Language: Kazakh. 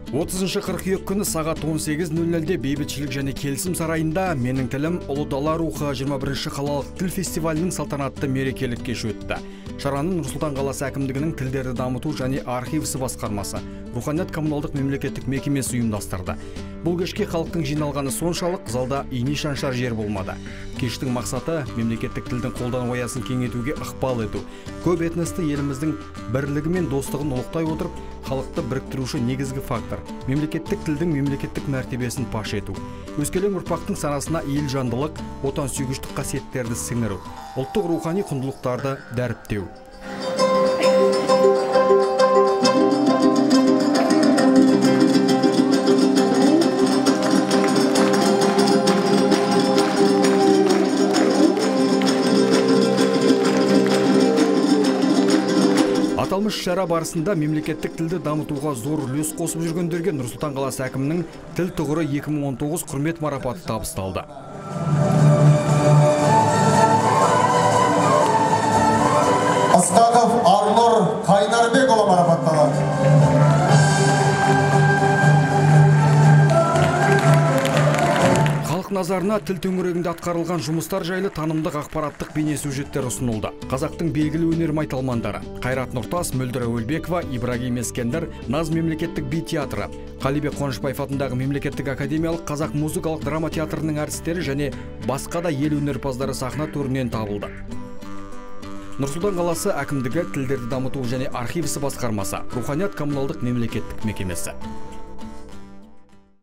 30 қыркүйек күні сағат 18:00-де Бейбітшілік және келісім сарайында «Менің тілім ұлы дала рухы» 21 қалалық тіл фестивалінің салтанатты мерекелік кеші өтті. Шараны Нұр-Сұлтан қаласы әкімдігінің тілдерді дамыту және архив ісі басқармасы, Руханият коммуналдық мемлекеттік мекемесі ұйымдастырды. Бұл кешке халықтың жиналғаны соншалық, залда ине шаншар жер болмады. Кештің мақсаты мемлекеттік тілдің қолдану аясын кеңейтуге ықпал ету. Көп этносты еліміздің бірлігі мен достығын ұлықтай отырып, халықты біріктіруші негізгі фактор мемлекеттік тілдің мемлекеттік мәртебесін паш ету. Өскелең ұрпақтың санасына елжандылық, отансүйгіштік қасиеттерді сіңіру, ұлттық рухани құндылықтарды дәріптеу. Аталмыш шара барысында мемлекеттік тілді дамытуға зор үлес қосып жүргендерге Нұр-Сұлтан қаласы әкімінің тіл тұғыры 2019 құрмет марапаты табысталды. Ысқақов Арнұр Қайнарбекұлы марапатталады. Халық назарына тіл төңірегінде атқарылған жұмыстар жайлы танымдық ақпараттық бейнесюжеттер ұсынылды. Қазақтың белгілі өнер майталмандары Қайрат Нұртас, Мөлдір Әуелбекова, Ибрагим Ескендір, Наз мемлекеттік би театры, Қалибек Қуанышбаев атындағы мемлекеттік академиялық қазақ музыкалық драма театрының әртістері және басқа да ел өнерпаздары сахна төрінен табылды. Нұр-Сұлтан қаласы әкімдігі, тілдерді дамыту және архив ісі басқармасы, Руханият коммуналдық мемлекеттік мекемесі.